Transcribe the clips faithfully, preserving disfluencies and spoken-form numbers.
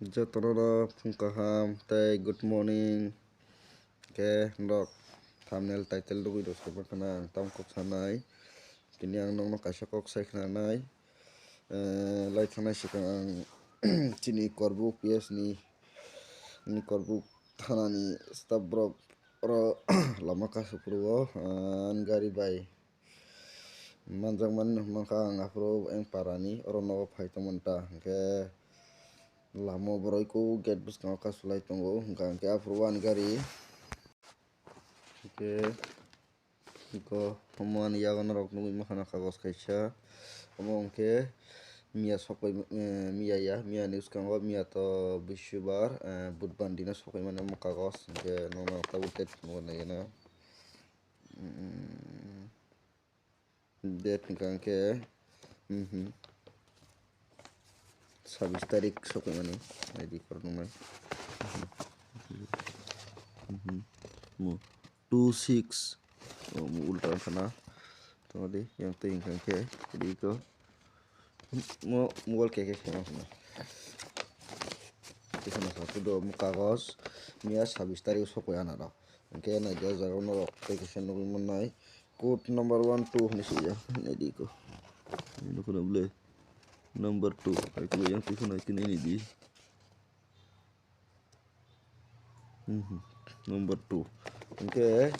Jotono no phung kaham tei good morning. Khe norok thumbnail, title rwgwi rw saimang khana ang tamo kok sanai. Tini ang nokno kaisa kok sai khna nai. Eh, lai thangnai swkang ang chini Korbuk P S ni, ni Korbuk thanani staff borok oro lama kasu phuru o, ah, ani gari bai manjakmani hwnmankha ang aphuru eng parani oro nogo phai tongmani ta, hwnkhe lama o borok eko gate bwskango kasulai tongo, hwnkha hwnkhe aphuru o ani gari hwnkhe eko omo ani yago norok nugwi mankha na kagoj kaisa, omo hwnkhe miya sokpai, eh, miya ya, miya ni bwskango miya to bisubar, eh, budbar dino sokpaimani omo kagoj, hwnkhe nono tabuk date phunukna naiya na. Date hwnkha hwnkhe, mhm, sabis tarik sokpaimani, naidi koroknumai. Mhm. Mo two six, oh, mo ulta wngkha na. Tongdi, yang twi hwnkha hwnkhe, ri ko. Mo mobile khe khe kheno hwnwi. Kisa no sa tudo mo kagoj miya sabis tarik o sokoi anaro. Hwnkhe naidi o jaga o norok tei kisa nugwi mannai. Code number one two hwnwi swijak. Naidi ko. Nukho na bwle. Number two. Hai khe yang twi kheno hai khe naidi. Mhm. Number two. Hwnkhe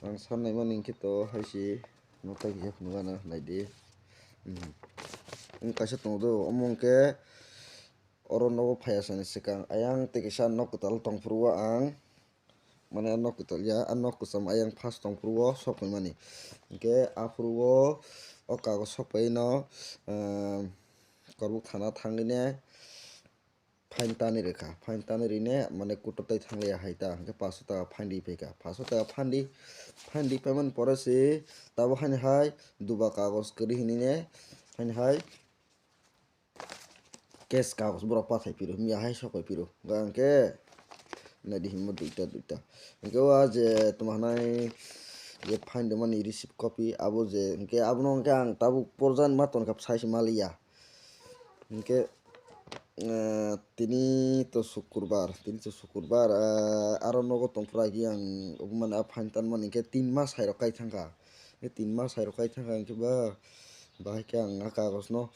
ang sannai mani hwnkhe to hai se no tai kisa phunuk gana naidi. Mhm. Wng kaisa tongo do, omo hwnkhe oro nogo phai asani swkang ayang tei kisa nok kwtal tongphuru o ang, mane a nok kwtal ya, a nok kwcham ayang first tongphuru o sokphaimani. Hwnkhe aphuru o, o kagoj sokpai no, ehm, Korbuk thana thangwi ne, fine tanwi rwkha, fine tanwi rwine mane kutuk tei thangliya hai ta, hwnkhe paanch sho taka fine ri phaikha, paanch sho taka fine ri, fine ri paimani pore se tabuk haini hai duba kagoj kwrwi hinine haini hai case kagoj borok pathai phiro, miya hai sokoi phiro, hwnkhe naidi hinmo duita duita, hwnkhe o je tongma hanai je fine rwmani receipt copy abo je, hwnkhe abono hwnkhe ang tabuk porjan ma tongkha sai se maliya. Hwnkhe, eh, tini to sukurbar, tini to sukurbar, eh, aro nogo tongphuru agi ang, obo mane a fine tanmani hwnkhe tin mas hai rok kai thangkha. Hwnkhe tin mas hai rok kai thangkha hwnkhe ba, bahai khe ang a kagoj no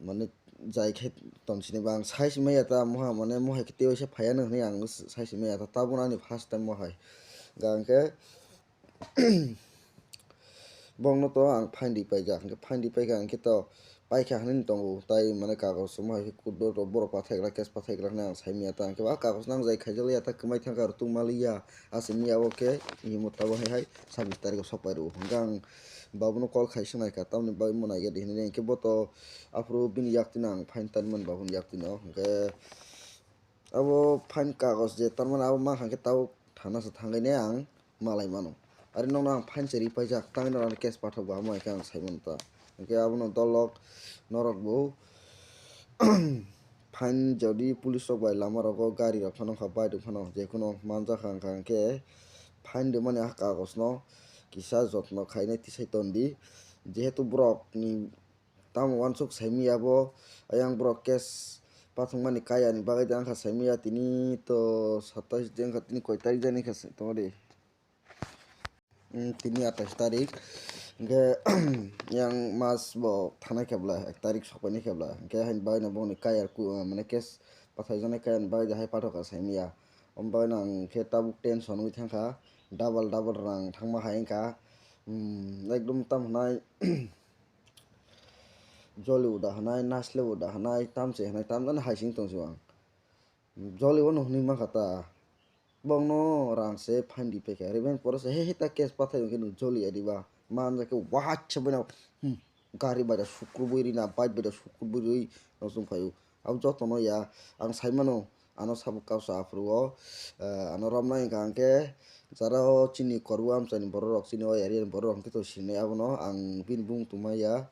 mane jai khe tonsini ba ang sai se maya ta moha mane mohai khe tei waisa phaiya nw hwnwi ang sai se maya ta, tabukno ani first time mohai. Hwnkhe ang khe Bongno to ang fine ri paijak, hwnkhe fine ri paikha, hwnkhe to paikha hinwi tongo, tai mane kagoj omo hai khe kudor rok borok pathai glak, case pathai glak hinwi ang sai manya ta, hwnkhe ba kagoj nangjai khaijak ya ta, kwmai thangkha, rwtwk maliya, aswk manya o khe himo tabuk hai hai sabis tarikh o sokpai rwo, hwnkhe ang babuno call khai swngnaikha, tamoni bagwi mo naikhe de hinwi, hwnkhe bo to aphuru bini yaktwino ang fine tanmani babuni yaktwino, hwnkhe abo fine kagoj je tanmani abo mankha hwnkhe tabuk thana se thangwi ne ang malai mano. Ari nokno ang fine se ri paijak, tangwi norokno case pathok bo amo hai khe ang sai mano ta. Hwnkhe abono dolok norok bo fine jodi police rok bai lama rogo gari rok phano wngkha, bike rok phano je kuno manjak kha wngkha hwnkhe fine rwmani ah kagoj no kisa jotno khainai tisai tondi. Jehetu borok ni tamo uansuk saimanya bo, ayang borok case pathokmani kaya ni bagwi de wngkha saimanya, tini to satais de wngkha, tini koi tarik jani kha tongma de. Hmm, tini atais tarik, hwnkhe yang mas bo thanai khe bwla, ek tarik sokpainai khe bwla, hwnkhe haini bagwino bongni kaya ku, mane case pathaijaknai kaya ni bagwi de hai pathokha saimanya. Omo bagwino ang khe tabuk tension wngwi thangkha, double double rang thangma hai wngkha, hmm, ekdom tamo hwnai. Jolly uda hwnai, Nestle uda hwnai, tamse hwnai, tamjani hai sing tong se ang. Jolly o no hwnwi mankha ta. Bongno rang se fine ri paikha. Ribani pore se he he ta case pathai hwnkhe nwng Jolly ya diba. Manjak khe wahachcha boina, hmm, gari bai da sukrubui rina, bike bai da sukrubui rwi nw chwng phaio. Abo jotono ya, ang sai mano, ano sabo kausa aphuru o, eh, ano romnai hwnkha hwnkhe, jara o chini Korbuk amchaini borok rok, chini o area ni borok rok hwnkhe to sinai abono, ang bini bumung tongma ya.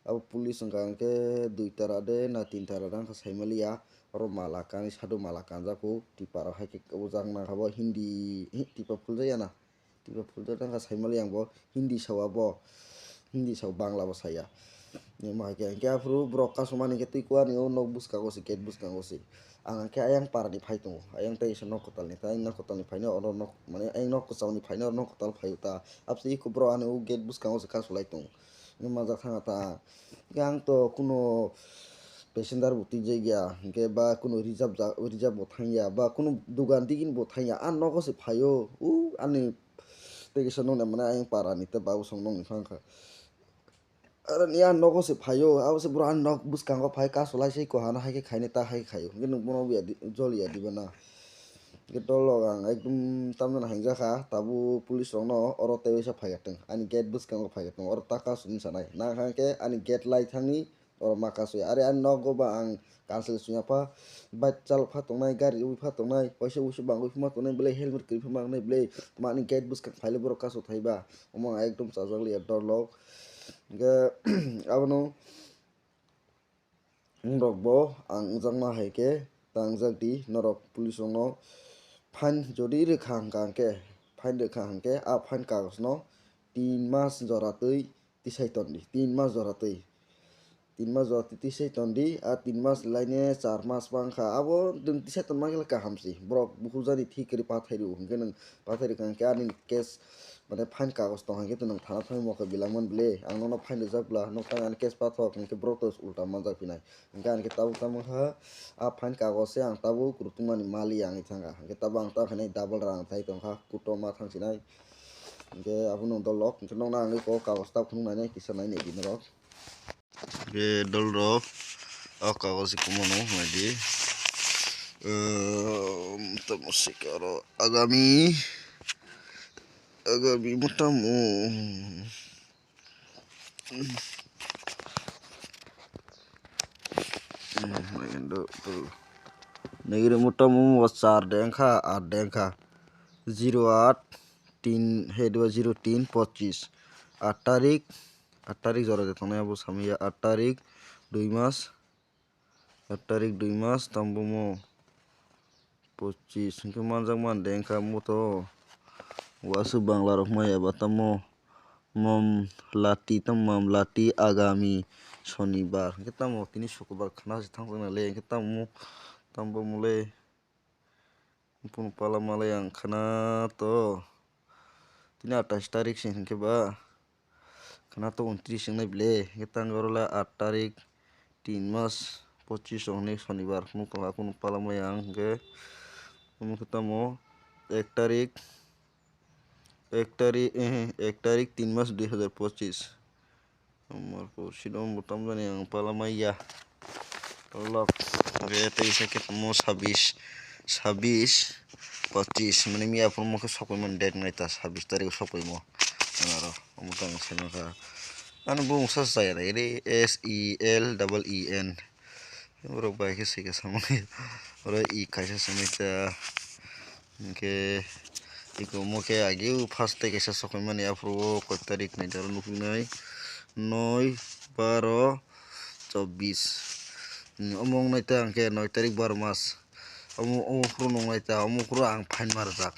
Abo police hwnkha hwnkhe dui tara de na tin tara de wngkha sai maliya, oro mala kanwi sado mala kanjak o, tipra rok hai khe ojak nangkha bo Hindi, hi, tipra phuljakya na. Tipra phuljakya wngkha sai maliya ang bo Hindi sao abo, Hindi sao Bangla bo saya. Ni ma khe, hingke aphuru borok kasumani khe twi kuani o nok bwskango se, gate bwskango se. Ang khe ayang parani phai tongo, ayang tei se nok kwtalni, tei nok kwtalni phaino oro nok, mane ayang nok kwchalni phaino oro nok kwtal phaio ta. Abse iko borok ani o gate bwskango se kasu lai tongo. Ni manjak thanga ta. Hingke ang to kuno passenger bo twijak ya, hingke ba kuno reserve ja, reserve bo thang ya, ba kuno dogan digini bo thang ya, ang nogo se phaio, o ani tei kisa nokni mane ayang parani tei babu song nokni phang kha. Aro ni a nogo se phaio, abo se boro ani nok bwskango phai kasolai se, ko hana hai khe khainai ta hai khaio, hwnkhe nwng bono buya di, joli ya diba na? Hwnkhe dol rok ang ekdum tamjani haingjak kha, tabuk police rokno oro tei waisa phai ya tong, ani gate bwskango phai ya tong, oro ta kasuni sanai, nang kha khe ani gate lai thangni oro ma kasui, are ani nogo ba ang cancel sui ya pha, bike chalok pha tongnai, gari rwi pha tongnai, waisa wuisu bangwi phuma tongnai, belai helmet kwrwi phuma tongnai, belai tma ani gate bwskang phai le borok kasu thai ba? Omo ang ekdom chajak liya dol rok. Hingke abono norok bo ang wngjakma hai khe tangjak di, norok police rokno fine jodi rwkha hwnkha hwnkhe, fine rwkha hwnkhe a fine kagosno tin mas jora twi tisai ton di, tin mas jora twi. Tin mas jora twi tisai ton di, a tin mas laine char mas bang kha. Abo nwng tisai ton ma khe kaham se. Borok bukhuk jani thik kwrwi pathai rw hwnkhe nwng pathai rwkha hwnkhe ani case, mane, fine kagos tong hai khe nwng thana thangwi mokhe bilang man bwle. Ang nono fine rijak bwla, nwng tang ani case pathok hwnkhe borok to ulta manjak phinai. Hwnkhe ani khe tabuk tamo kha, a fine kagos se ang tabuk rutungmani mali ang thangkha. Hwnkhe tabuk ang ta khainai double rang thai tongkha, kuto ma thangsinai. Hwnkhe abono dol rok, hwnkhe nokna ang kok kagos ta phunuk nainai kisa nainai di norok. Hwnkhe dol rok, o kagos se kumano naidi. Ehm, tamo se karo agami, agami motamo. Nagiri motamo char dengkha, at dengkha. Zero at tin, he dua zero tin pochis. At tarik, at tarik jora de tongnai abo samaya, at tarik dui mas, at tarik dui mas, tambomo pochis hwnkhe manjakma de wngkha moto. Waswk bangla rok maya ba tamo, mom lati tamo, mom lati agami sonibar hwnkhe tamo tini sukubar khna se thangjaknai le hwnkhe tamo, tambomo le. Buphang pala malai ang khwna to. Tini atais tarik se hinkhe ba. Khwna to untris wngnai bile. Hinkhe tang oro le at tarik, tin mas, pochis rok hinwi sonibar. Nukla kunu pala mai ang hinkhe. Omo khe tamo ek tarik, ek tarik, eh, ek tarik, tin mas, dui hazar pochis. Amar porsi no bo tamjani ang pala maya. Lok. Be tei sa khe tamo sabis, sabis, pochis. Mane miya phuru mo khe sokoi mani date nai ta, sabis tarik sokoi mo. Ano ro, omo tang se no kha. Ano bo mungsa saya re, S E L double E N. Borok bai khe sika samani. Oro e kaisa samai ta. Hinkhe iko omo khe ageu first tei kaisa sokoimani, aphuru o koi tarik nai daro nuknai, noi, baro, chobbish. Omo wngnai ta hinkhe noi tarik baro mas. Omo, omo phuru nungnai ta, omo phuru ang fine ma rwjak.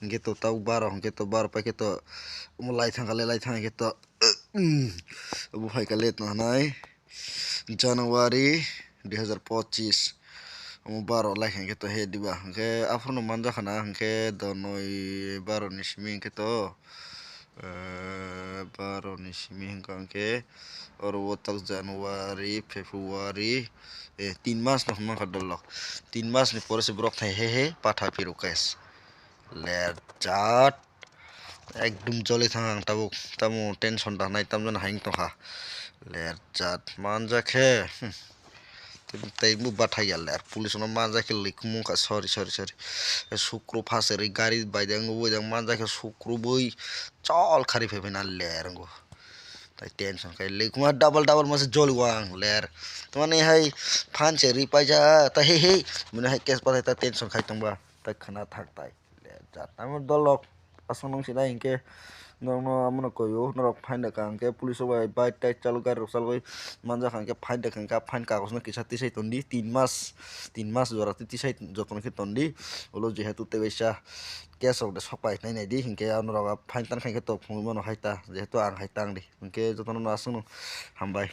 Hinkhe to tabuk baro, hinkhe to baro paikhe to omo lai thangkha le, lai thang hinkhe to, obo phaikha le tongkha nai. January dui hazar pochis, omo baro lai kha hinkhe to he diba, hinkhe aphuru no manjakha na, hinkhe do noi baro ni simi hinkhe to, eh, baro ni simi hinkha hinkhe oro o tak January, February, eh, tin mas no hwnmankha dol rok, tin mas ni pore se borok thai he he patha phiro case. Ler jat. Ekdum joli thang ang tabuk. Tamo tension da nai tamjani haing tongkha. Ler jat manja khe. Hmm. Tei bo bathai ya ler. Police no manja khe likhumung kha. Sorry, sorry, sorry. Sukru phaseri gari bai dang bo dang manja khe sukru bui chol khari phai phai na ler ngo. Tai tension khai likhuma double double masa joli wang ler. Tamani hai phan se ri paija ta he he. Mune hai case pathai ta tension khai tongba. Tai khana thak tai. Le, jat tamo dolok, aswk nung sinai hinkhe, Norokno amono koyo, norok fine rwkha hwnkhe police rok bai bike tai chalok gari rok chalogwi manjakha hwnkhe fine rwkha hwnkhe fine kagoj no kisa tisai tondi tin mas, tin mas jora twi tisai jotono khe tondi. Ulo jehetu tebaisa case rok de sokpai nai naidi hinkhe norok fine tankha hwnkhe tok phungwi mano hai ta jehetu ang hai tangdi hinkhe jotono no aswkno hambai.